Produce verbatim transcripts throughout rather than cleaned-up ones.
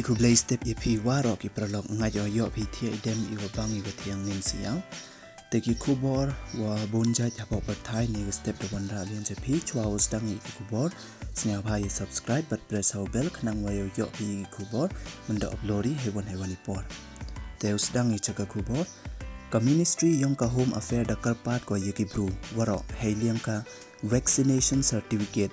Khublei step ya phi waroh ki paralok, ngait o yoh phi thiah i dem i wa bang i wa thiang ngin siang. Te ki khubor wa bun jait hapoh pyrthai ni ka step da wanrah liang cha phi. Chwa u sdang i ki khubor, sngewbha ya subscribe bad press ha u bell khnang wa yoh yoh phi ki khubor mynda upload i heiwan heiwan i por. Te u sdang i cha ka khubor. Ka Ministry yong ka Home Affair da kyrpad ko ya ki bru waroh hei liang ka vaccination certificate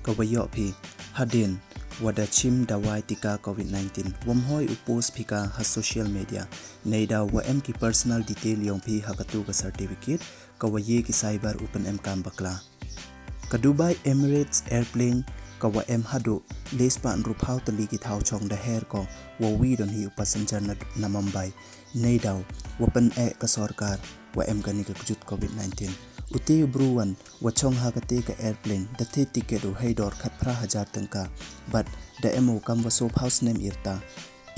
ka wa yoh phi hadien wa da chim dawai tika covid nineteen. Wam hoi u post phi ka ha social media. Neidaw wa em ki personal detail yong phi ha katu ka certificate ka wa ye ki cyber u pynemkam bakla. Ka Dubai Emirates Airplane ka wa em haduh le spah ynru phaw tylli ki thaw chong da her ko wa wi don hi u passenger na, na Mumbai. Neidaw wa pyneh ka sorkar wa em kani ka kjut covid nineteen. U te u bru wan wa chong ha kate ka airplane da thied ticket u hei dor khatphra hajar tyngka, bad da em u kam wa soo phaw snem i rta.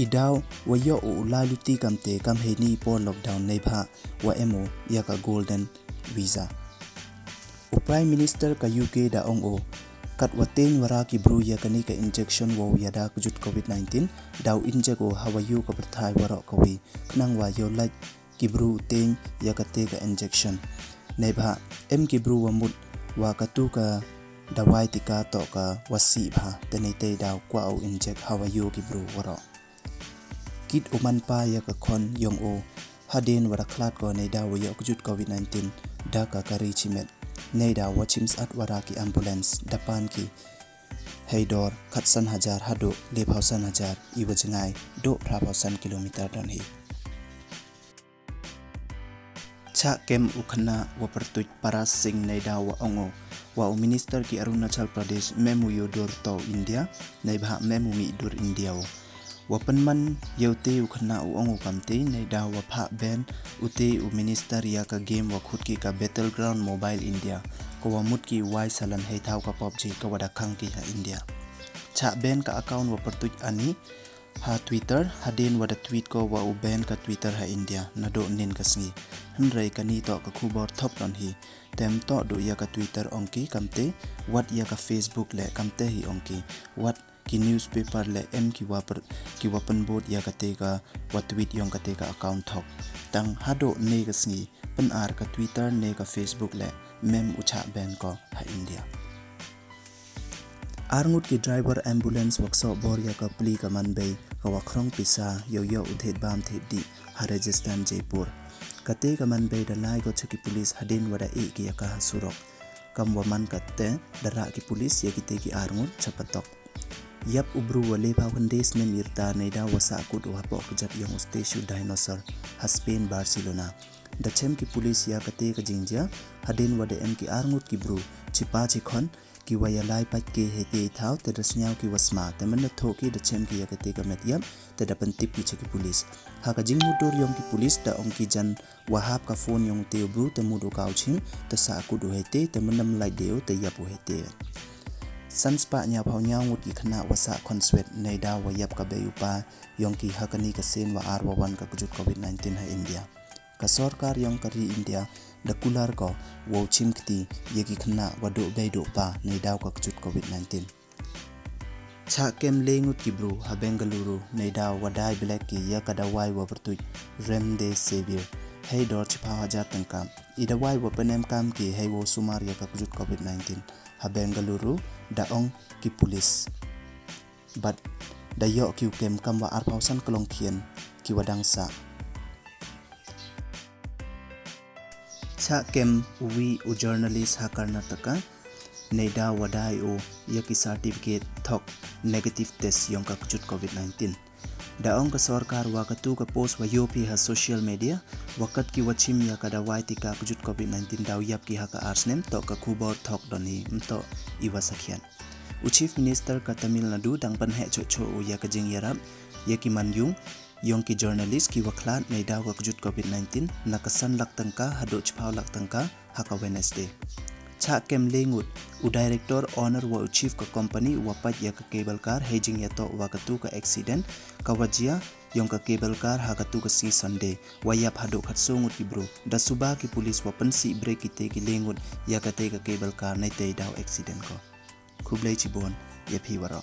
I daw wa yoh u u lai luti kamte kam heini i por lockdown neibhah wa em u ya ka golden visa. U Prime Minister ka U K da ong u, kat wa teng wara ki bru ya kani ka injection wa u yada kjut covid nineteen, daw inject u ha wa yoh ka pyrthai waroh kawi, khnang wa yoh lait ki bru u teng ya kate ka injection. Neibhah em ki bru wa mut wa katu ka dawai tika toh ka wa sih bha, te neite daw kwah u inject ha wa yoh ki bru waroh. Kit u man pa ya ka khon yong u hadien wa da khlad ko neidaw wa yoh kjut covid nineteen da ka kari chimet. Neidaw wa chim sat wara ki ambulance da pan ki hei dor khatsan hajar haduh le phaw san hajar i wa jngai duh phra phaw san kilometer don hi. Chah kem u khynnah wa pyrtuit Paras Singh neidaw wa ong u wa u minister ki Arunachal Pradesh mem u yoh dur to India, neibhah mem u mih dur India u. Wa pynman ya u te u khynnah u ong u kamte neidaw wa phah ban u te u minister ya ka game wa khut ki ka Battleground Mobile India, ka wa mut ki wai salan hei thaw ka PUBG ka wa da khang ki ha India. Chah ban ka account wa pyrtuit ani ha Twitter hadien wa da tweet ko wa u ban ka Twitter ha India naduh nin ka sngi. Hynrei kani toh ka khubor thok don hi. Tem toh duh ya ka Twitter ong ki kamte, wat ya ka Facebook le kamte hi ong ki, wat ki newspaper le em ki wa pyn-, ki wa pynbud ya kate ka wa tweet yong kate ka account thok. Tang haduh ne ka sngi, pyn-ar ka Twitter ne ka Facebook le mem u chah ban ko ha India. Arngut ki driver ambulance wa ksoh bor ya ka pli ka manbei ka wa khrong pisa yow yoh u thied bam thied dih ha Rajasthan Jaipur. Kate ka manbei da lai ko cha ki police hadien wa da ih ki ya ka ha surok. Kam wa man kate da rah ki police ya kite ki arngut cha patok. Yap u bru wa le phaw khyndai snem i rta neidaw wa sah kut u hapoh ka jat yong u statue dinosaur ha Spain Barcelona. Da chem ki police ya kate ka jingjia hadien wa da em ki arngut ki bru chi pa chi khon ki wa ya lai pait ki hei te i thaw, te da sniaw ki wa sma, te mynda thoh ki da chem ki ya kate ka met yap, te da pyntip ki cha ki police. Ha ka jingmut dur yong ki police da ong ki jan wa hap ka phone yong u te u bru, te mut u ka u chim, te sah kut u hei te, te mynda mlai de u te yap u hei te. San spah ñiaw phaw ñiaw ngut ki khynnah wa sah khon swet neidaw wa yap ka bei u pa yong ki ha kani ka sien wa ar wa wan ka kjut covid nineteen ha India. Ka sorkar yong ka ri India da kular ko wow chim kti ya ki khynnah wa duh bei duh pa neidaw ka kjut covid nineteen. Chah kem le ngut ki bru ha Bengaluru neidaw wa dai black ki ya ka dawai wa pyrtuit Remdesivir hei dor chiphaw hajar tyngka. I dawai wa pynemkam ki hei wow sumar ya ka kjut covid nineteen ha Bengaluru, da ong ki police. Bad da yoh ki u kem kam wa arphaw san klong khian ki wa dang sah. Chah kem u wi u journalist ha Karnataka neidaw wa dai u ya ki certificate thok negative test yong ka kjut covid nineteen. Da ong ka sorkar wa katu ka post wa yoh phi ha social media, wa kat ki wa chim ya ka dawai tika kjut covid nineteen daw yap ki ha ka ar snem, toh ka khubor thok don hi, ym toh i wa sakhiat. U Chief Minister ka Tamil Nadu dang pynheh choh choh u ya ka jingyarap ya ki manyung yong ki journalist ki wa khlad neidaw ka kjut covid nineteen, na ka san lak tyngka haduh chiphaw lak tyngka ha ka Wednesday. Chah kem le ngut u director owner wa u chief ka company wa pait ya ka cable car hei jingyatoh wa katu ka accident ka wa jia yong ka cable car ha katu ka sngi Sunday, wa yap haduh khatsaw ngut ki bru. Da suba ki police wa pynsih brake kite ki le ngut ya kate ka cable car neitei daw accident ko. Khublei chibun ya phi waroh.